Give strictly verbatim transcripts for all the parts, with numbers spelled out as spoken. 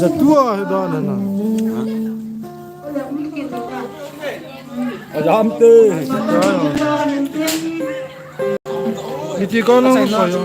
Jatua he da na na. Ajam te. Miti ko no ko yo.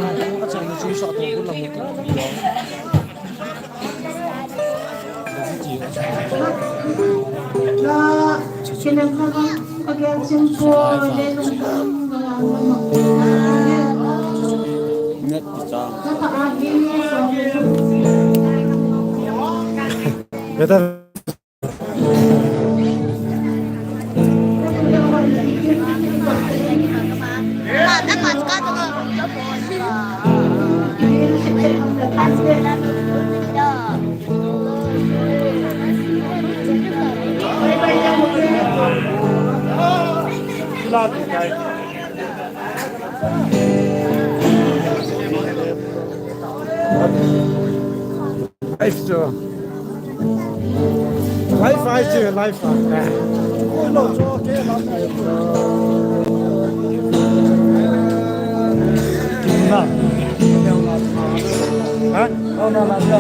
Beta. Live chu. Live ai chu, live ai. Na. Ha? Na, na, na, na.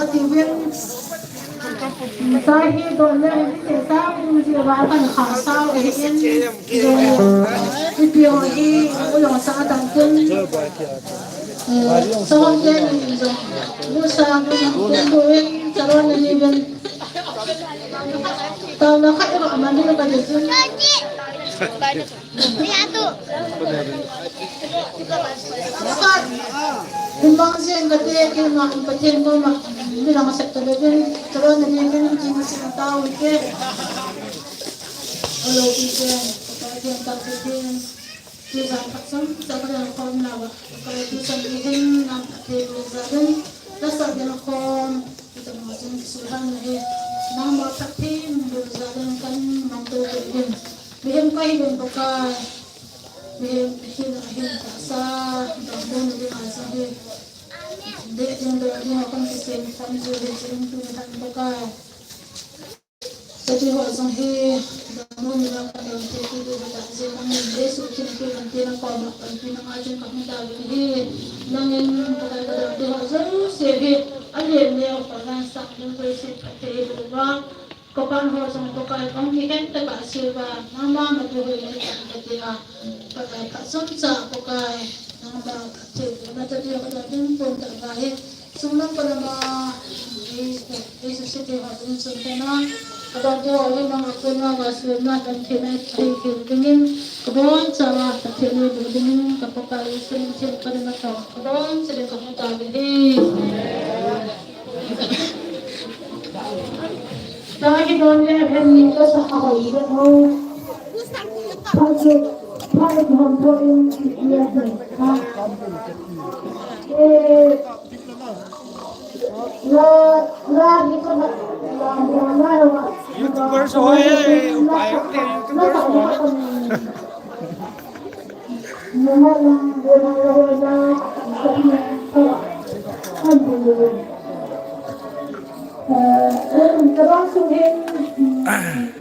Tivin, tahi don le, ite sa, ung ji ba kan kha sa, uvin, ipi ho hi, u jong sa dang tin, eh, sa hon le, ni jong, bu sa, bu jong, tin bu in, sa ron le, ni bin, tau na khat, iba ma, ni ka, ni jong. Khat, hung mang jeng kate, keima Pathen koma, midang sep tale din, tale na din, din, din, sin tao ite. Alo ite, Pathen ta Pathen. Tujan phat chomcha kadan khom nauva, Pakai tujan ihin nam Pathen tujan, lasa dan khom, ita ma jeng suhan nahi, nangma Pathen tujan kan mang to din. Mihem kahi din Pakai. Mihem hina hin tahsa, damlouna dinga jong hi. Deh ding, dong ding a kon kisem khom chu hiche in tuni tah in Pakai. Kati ho jong hi, damlouna dinga kon dong thei kit diu tah jeh in nangin Jesu Christa lampi nangin koma panpina nanga chun kahung tauvin ahi. Nangin Pakai kadam diu ho jouse hi, alen neo kona sang ding jouse phatthei boh uva. Kapan ho jong Pakai, kong kihen tah a silva, nangma matu hoi ni tah kati a. Pakai phat chomcha Pakai, nangma phatthei bohna tah ding kadam ding pon tah va hi. Sung lam kalam a, ei, ei su siti ho jong sung kona. Kadam diu ho hi nang a kona va suna kan thei nai thei thei dingin. Kabonchauva phatthei boh dingin, ka Pakai Jesu min thei kadam a ka. Kabonchauva ka Pakai hi. Tahi don le hen ni kasa kahoi le ho. Phachu, phachu hom po in ya hen. Ha. Eh, la, la ni ka la, la, la, la, la. YouTubers ho, eh, upai ho, YouTubers ho.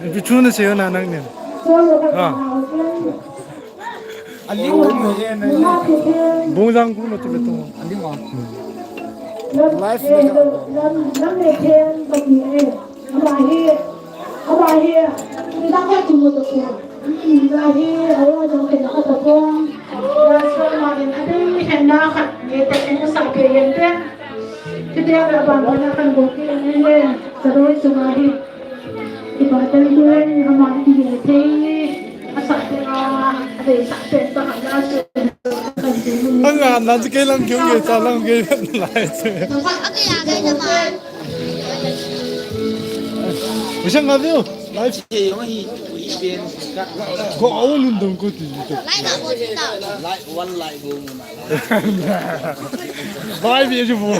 Ipi thu nasei u na nangnin? Ah. Bung jang ku na tu le tu. Live na ka. Ama hi, ama hi, nidang khat kimu to kei. Ama hi, awa jong kei na khat to. Last one ma din, adei khen na khat, nge te khen sa pe yen te. Kiti a ba ba na kan go ki ne ne, sa doi su ma hi. Iba tan doi, ama hi ye te. Asa te a, adei sa te ta ha last one. Anga nan kei lam kiu nge ta lam kei lai te. Bisa nga view. Live. Ko aulun dong ko ti. Like, one like go. Live ye ju bo.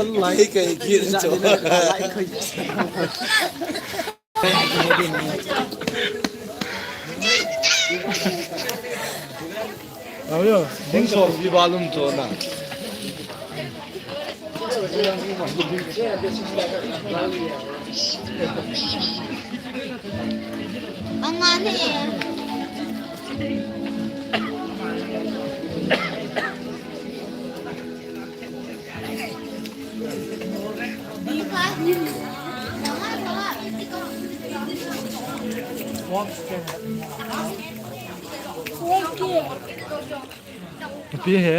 One like kai ki. Like kai. Ayo, ding so bi balum to na. Ang mani. Pi he.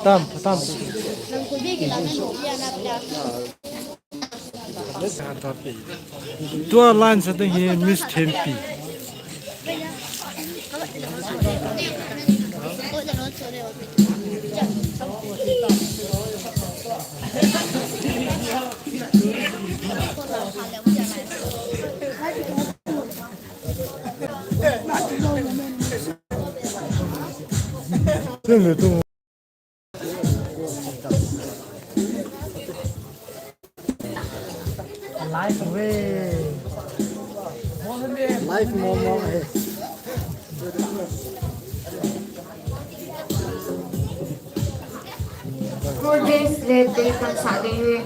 Tam, tam. Tua line sa ding hi Miss Thempi. Live mo mo eh. Four days left, day kan sa ding.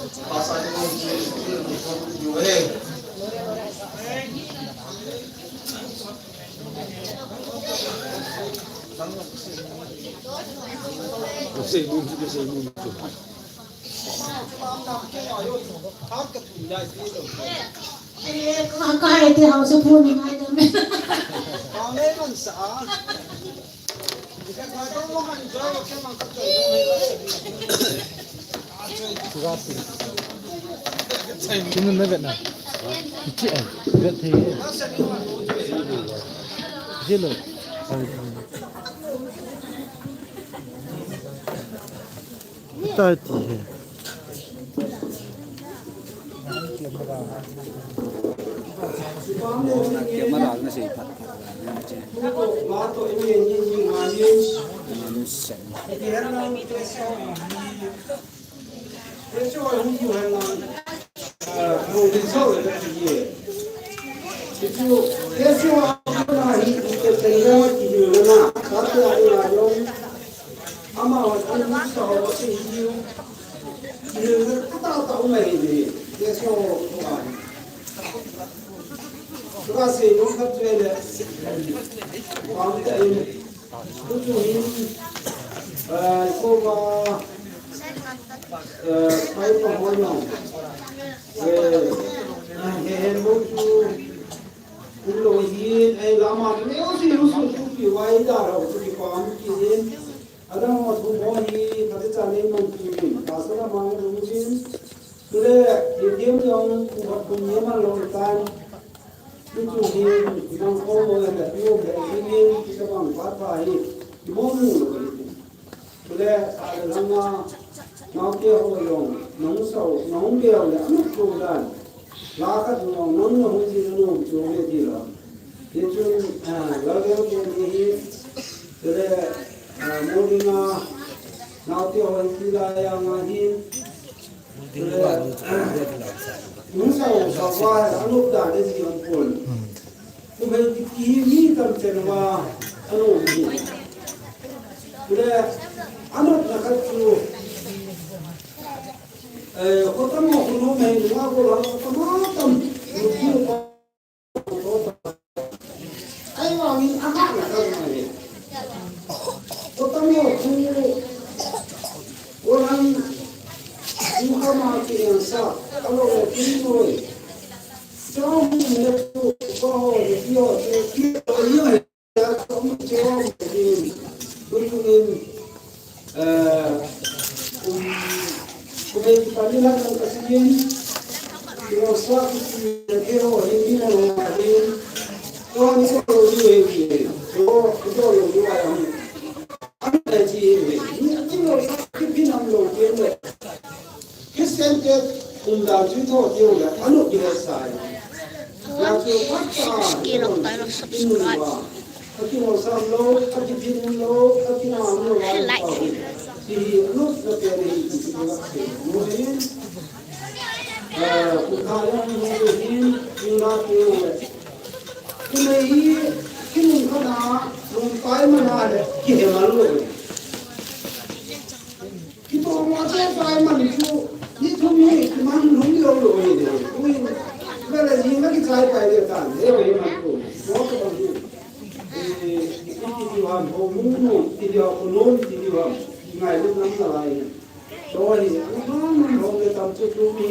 Eh, ka, ka hai te hausa phone ni ngai dam. Kinu na vet na. Ichi ai, vet thei. Hello. Itai ti he. Camera na sei phat phat na che. Manu sen. Tutu hin, eh, Jehovah, eh, pai pa ho jong. Eh, he, he, mo tu, um lo hin, eh, lama, leo si lu su tu pi wai da lo tu pi pa mu ki hin. Adam ho tu mo hi, ka te cha nei man tu hin. Ka sa na ma lu hin. Tule, lithium jong, u hat kum ye man lo tan. Tutu hi, nang ko mo le, tu le, ringin, kita bang pat pa hi, mo mu lo hi. Tule, a le langa, nau te ho jong, nang sau, nang beo le, anu ko dan. La ka tu nang, nang na hu ji na no, jo le di la. Ye chun, a, la le ke ni hi, tule, a, mo di na, nau te ho ki la ya nga hi, Nung sa u sa wa, anu da de si ang pon. Ku me ti ki mi tam chen wa, anu mi. Kule, anu na ka chu. Eh, ko tam mo ku no me, wa ko la, ko tam tam. Ai, vangin a hahna ka ngai. Ko tam mo ku, ko lang, ku ka ma ki ang sa, ka lo lo ki noi. Chong ne ku, ko ho ne ki ho, ki ho, ki ho, ya ko mi che ho, ki ho, ki ho. Eh, um, kumei kipani la nang kasihin, kino sa kiti na kero, hindi na nang ahin. Ko ni ko ni he ni, ko, ko lo ni wa yang. Ano na ji he ni, ni ko sa kipin ang lo ni. Christian te, um, da ju to, yo, ya, ano ki he sa ni. Kilok tayo, subscribe. Like. Kitoh mo che pai man chu, ni thum hi, ki man lung lo lo hi de. Ui, vele jing na ki chai pai de tan, he pai man ko. Mo ko ban du. Eh, ki ki ki ham, ho mu no, ki di ho no, ki di ham. Ngai lu nam na lai. To hi, man man ho le tam chu tu mi.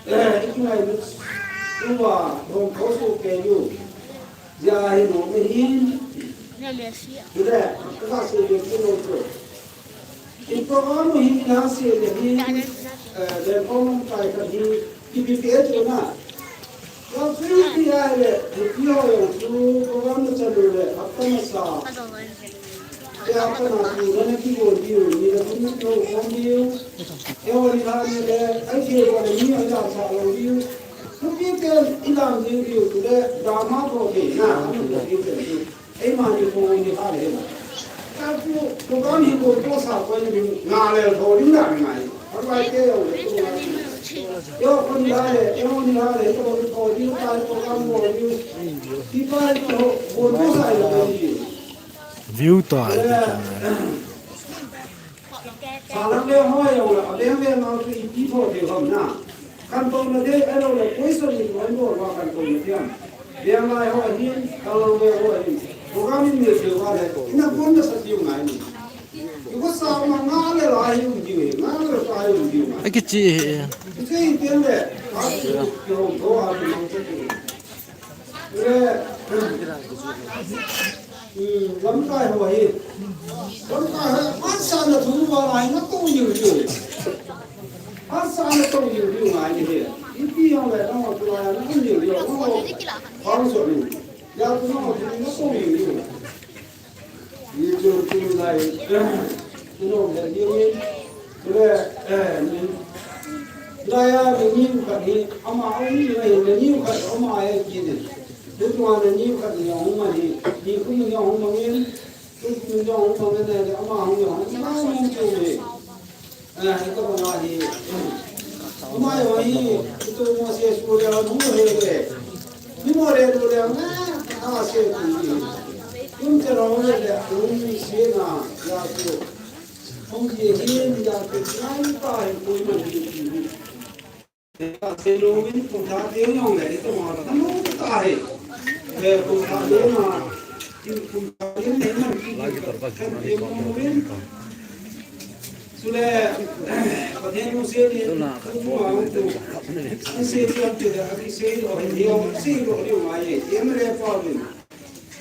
Eh, ki ngai lu. Tu wa, ho ko su ke yu. Ja hi no mi hin. Ile, ka se de ki no ko. Ito ano hi na se le hi, eh, le kong kai ka hi, ki bi pe chu na. Ka free ti ya le, ki ho yo chu, ko wan na cha le, hapta na sa. Ke hapta na tu, na ki go diu, ni na tu ni ko kong diu. Ke ho ni ha ni le, ai ke ho ni ai da sa lo diu. Ko pi ke i lam diu diu, tu le, da ma ko ke na, ano ko pi ke diu. Ei mani ko ni ha le. Ka pu, ko ka ni ko ko sa ko ni nga le ko ni na ngai. Ka ba ke yo le ko. Yo ko ni ha le, yo ni ha le ko ko ni ka ko ka mo ni. Ki pa ko ko ko sa yo ni. View to ai. Sa lang le ho yo la, le le na tu i pi ko de ho na. Kan to na de, ai lo le, koi so ni, koi mo, wa kan to na de am. De am lai ho hin, kan lo le ho hin. Ko ga min ni se wa le, ina bon na sa tiu ngai ni. Ko sa ma nga le la hi um diu, nga le sa hi um diu. Ai ki chi he. Ki chi hi tian le. Kihou tho a kimang chu ti. Lamkai ho hi. Lamkai ho, hatsahna thu va ngai na to ni ni. Hatsahna to ni ni ngai ni hi. Ipi jong le, nangho tulai a nang ni ni, nangho. Pang so ni. Ya tu nangho tu na to ni ni. Ni chu tu lai. Tu no le ni ni. Tu le, eh, ni. Lai a ni ni khat hi, ama a ni ni, ni khat ama a ki ni. Tutua ni khat ni hung ma ni, ni kum ni hung ma ngin, tukum ni hung ma ngin, ama hung ni hung ma ngin chu ni. Eh, ito ma hi. Ama yo hi, ito mo se su le hung he le. Ni mo le tu le na, a se tu ni. Kum che ro le le, um se na, ya tu. Hung ye hi, ya tu, nai pa hi, ko ma hi. Ka se lo win, kum tha te jong le, ito ma, tha lo ta he. Eh, kum tha lo ma, kum tha lo ne ma, kum tha lo win. Chule, Pathen lungset in, kum ma, kum, an se ti an ti da, an se lo, an se lo, lo ma ye, em le pa win.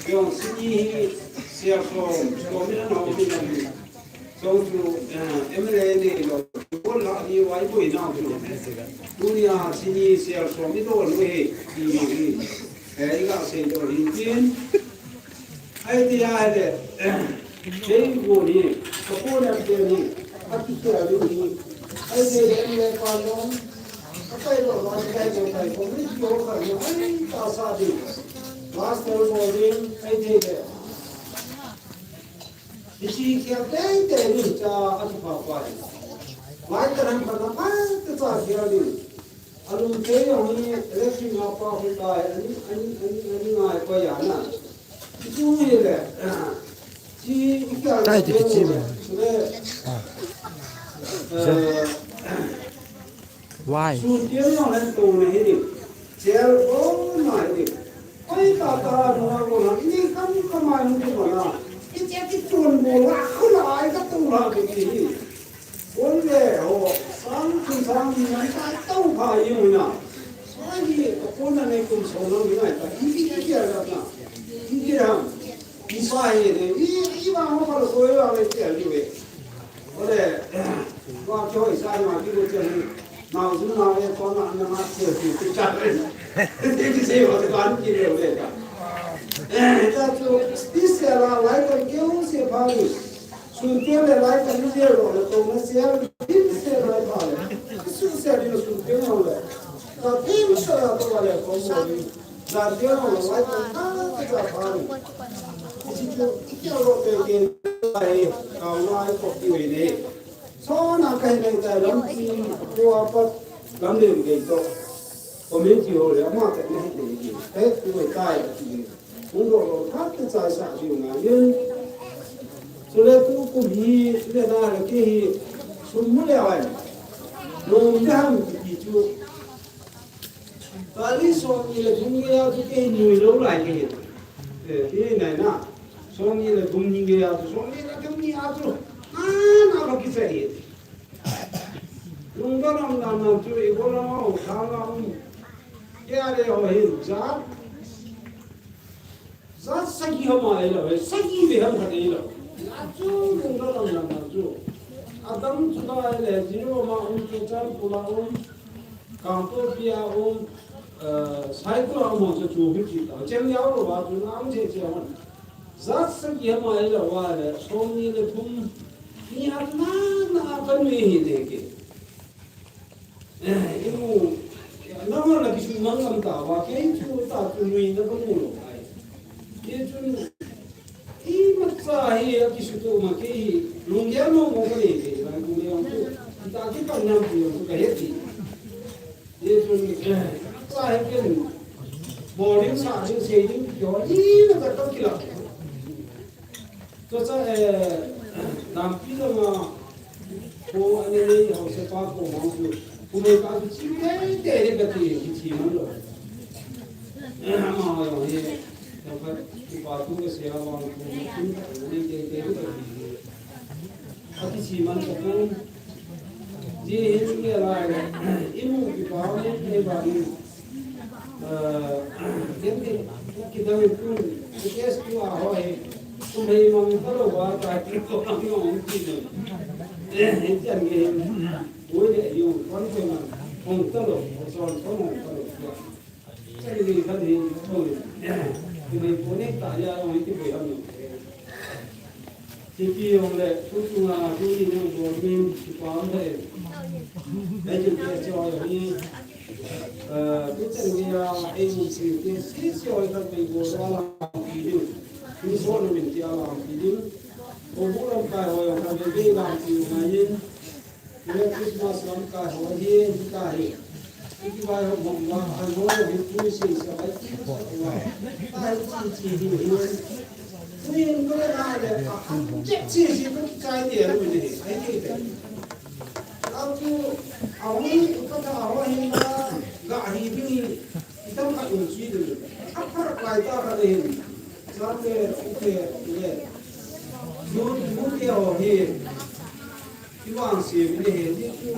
Jong sini hi, sia ko, ko mi na, ko mi na. Chong chu, eh, M L A ni lo, ko la ni wai ko ina chu. Tunia sini sia so mi to lo he, ni ni. Eh, iga sei to hi tin. Ai ti ya le, eh, sei ko ni, ko ko na te ni, a ti ke a ni. Ai ti le M L A pa lo, a tai lo, a tai lo, tai ko ni ko ka ni, ai ta sa di. Last time ko ni, ai ti le. Hiche khel teitei ni cha a kipha pa hi. Lai ta ram pa na pa ta cha khel ni. Alung te jong hi electric ma pa hu ta hi, ani, ani, ani, ani ngai pa ya na. Chu hi le. Chi i khel tai ti chi le. Le. Ah. Eh, Why? Sun tiang jong hen to na hi ni. Chel bou na hi ni. Oi, ta ta, nunga ko na, ni kam kam ai mu ko na. Ki che ki tun bo la, ko na ai ka tu la ki ki hi. Oi le ho, sang kun sang ni na ta tau pha yi mu na. Sai ni ko na ne kum so na ni na ta. Ki ki ki ya na. Ki ki ham. Isa hi ne, i, i ma ho pa lo ko ya le ti a li we. Ole, wa cho isa ma ki lo che ni. Na zu na le ko na na ma che ti ti cha le. Ti ti se wa ka ni le le ka. Eh, ta chu, special a lai ka ke u se pa ni. Sun te le lai ka ni le lo le to na se a ni se lai pa le. Su se ni sun te no le. Ta pin sa to wa le ko mo ni. Jan dia lo lai ta ta ta ta. Isi chu i kia lo pe ke ai kau na ai ko ki we ne. So na kai nei ta lam ki ko a pa lam le ke to. Ko me ki ho le ma ta ne ke ke. Pe ku we ta ai ki. Mun lo lo ta ta sa sa ji nga yin. So le tu ku hi le na le ke hi. Sum mu le ai. Lo mi da ham ki chu. Tali som ni le thum gei a chu kei nui lou lai kei. Eh, kei nai na. Som ni le thum ni gei a chu, som ni le thum ni a chu. Na, na ba ki sai. Lungdon nam nam nam chu i bol a ma ho tha na um. Kei a le ho hin jat. Jat sagi ham a ei lou, sagi ve ham khat ei lou. A chu lungdon nam nam nam chu. Adam chu na ei le, Jiribam a um, Churachandpur a um, Kangpokpi a um, eh, Saikul a um ho chu chu hi chi ta. Chem yau lou va chu na um che che hon. Jat sagi ham a ei lou va le, som ni le thum. Ni hat na na a kan ve hi le ke. Eh, i mu, nangho na kisumang ngam ta va, kei chu ta chu nui na ka mu lou ai. Kei chun, imacha hi a kisuto ma kei hi, lunggel mong mong ka nei kei, lai kum le ong chu, ta kipan nam chu ong chu ka he ti. Kei chun, eh, imacha hi ken, boring sa ding, sei ding, kei ho, imacha ka kila. Tua cha, eh, nampi lama ko ani nei hausa pa ko hong chu. Kumei pa chu chi teitei le kati, kichi man lou. Eh, ama ho jong hi, tua pa, kipa tu ka sia vang ku, ani teitei le kati. Akichi man ka pu. Ji hin nge lai le, i mu kipa ni, ni ba ni. Eh, ken ni, kidang in tu, S Q a ho hi, kum hei mang ta lo wa, ta ki ko mang yong ki ni. Eh, hin chan nge hin, wo le yong, kon ko mang, hong ta lo, son kon hong ta lo. Chai ni khat hi, chong ni. Ti ni ko ni ta ya, ong ti ko ya ni. Ti ti ong le, tu tu nga, tu ni ni ko min, ti pa ong le. Ai ti ti cho ni. Eh, tu chen ni ya, ai ni si ti, si si oi khat ni ko la la ti ni. Ni so ni min ti ala ti ni. Ko bu lam kai ho ya, ka be be la ti ni. Christmas lam ka ho hi, ka hi. Ki vai ho mong ma, an ho hi tu si sa bai ti sa wa. Ka hi chi chi hi hi. Tu in ko le na le, a han che chi chi ko ki kai de ru ni. Ai ki de. Ka tu, a ho ni ko ta ho hi na, ga hi ni. Itam ka in chi de. A par kai ta ka de. Sa le, okay, le. Nu, nu ke ho hi. Kivang si mi ni he ni tu.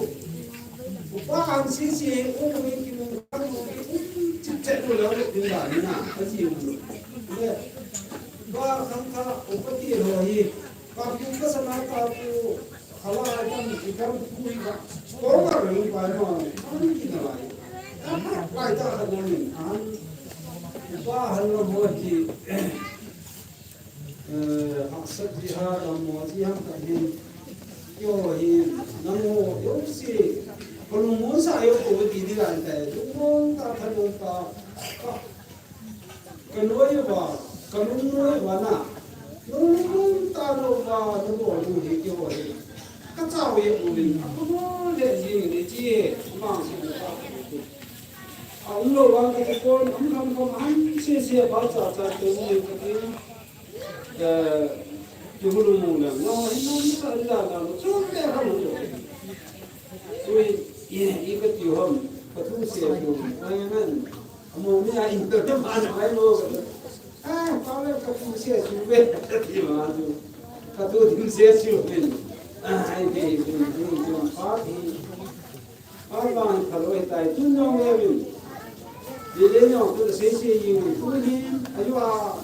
Upa an si si he, u mi ki mu ka mu ki u chi che tu la ni da ni na, a si mu. Le, ba kan ka upa ti ho hi. Ka pu ka sa na ka pu, ka la ai ka mu ki ka pu hi ka. Ko ka ri pa no, ka mu ki na lai. Ka pa pa ta ka na ni, an. Upa han lo mo ki. Eh, hahsat jihad a mo jihad khat hin. Yo hin, nangho, yo si, kalung mo sa yo ko ti di lan ta, lung mo ta, kalung ta, ka, kaloi ba, kalung mo ba na, lung mo ta lo ba, lo bo lu hi yo hin. Ka chao ye u lin, a ko mo le ji ni ji, ma si ka. A um lo wa ka ko, um kam kam han se se ba cha cha to ni ka ti. Eh, ti hulu mu le, no, no, no, sa ila la, no, so, te ha mu. Ui, i, i ka ti hom, ka tu se tu, ai, man. Amo mi a in to ma na mai mo. Ah, pa le ka tu se tu ve, ka ti ma tu. Ka tu tu se tu ve. Ah, ai, ti, ti, ti, ti, pa ti. Ai, vang ka loi tai, tu no me vin. Ye le no, tu se se yin, tu ni, ayu a.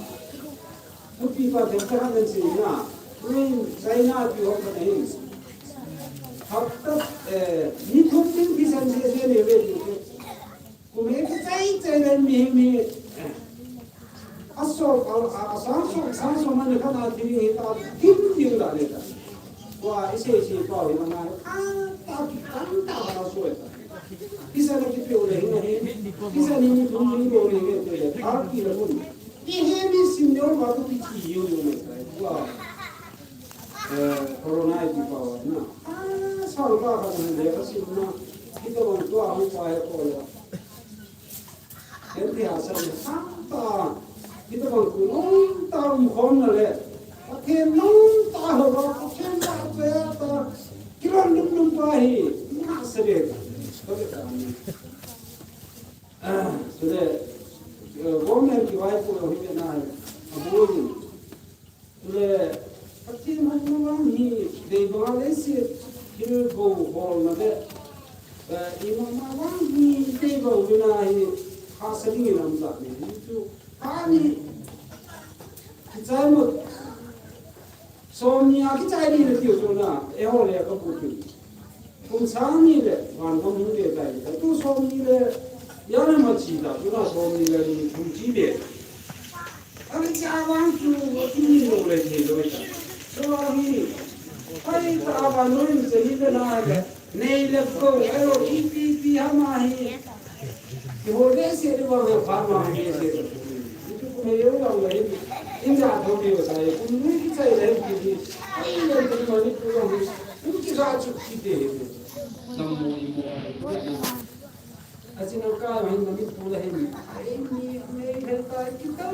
Thupi pa themkhat han sei na. Tuin China ti ho khat ahin. Hapta, eh, ni thum tin kisan sese neve ti. Kum e kichai chai len mi, mi. Aso, a, a, a sang so, sang so man khat a thi hi ta, tin tin da le ta. Wa, i sei sei pa hi ma na. A, ta ki tan ta ba so ta. Kisan ki pe o le hi na hi. Kisan ni thum ni do le ke te. Ta ki la kun. Ihi mi sim neo ma tu ti ti yo yo mai kai. Wa. Eh, corona ti pa wa na. Ah, sa ru ka ka na le ka sim na. Kita wan tua hu pa ya ko ya. Ken ti ha sa ni sa ta. Kita wan ku nung ta um khom na le. Ka ken nung ta ho ba ka ken ta pe ta. Kilon lum lum pa hi. Na sa le. Ka ka ni. Ah, chule, eh, government kivaipo jong hi ve nai, aboi. Chule, Pathen houin vang hi, dei banga leiset, thil bou holna ve. Eh, ima ma vang hi, dei bou ve nai, hahsa dingin aum tah ni. Chu, ani, kichai mo, Somni a kichai ni le tiu chu na, eiho le ka pu tiu. Kum sang ni le, van gam hung te tai. Tu somni le, ya le ma chi ta, tu na somni le ni thum chi be. A le cha vang chu, tu ni lo le ni lo ta. Tu a ni, ai ta va no ni se ni le na le. Nei le ko, ayo, ipi, ipi, hama hi. Kihol behseh ding vang hi, phat vang hi behseh. Itu kum hei vang le, India thou ni vasa hi, kum lui kichai le, ki hi. Ai, le, kum Manipur vang hi, kum kisa chu kite hi. Nam mo, i mo. Asin ang ka, hin Manipur le hin. Ai, ni, nei, hen ta, kita.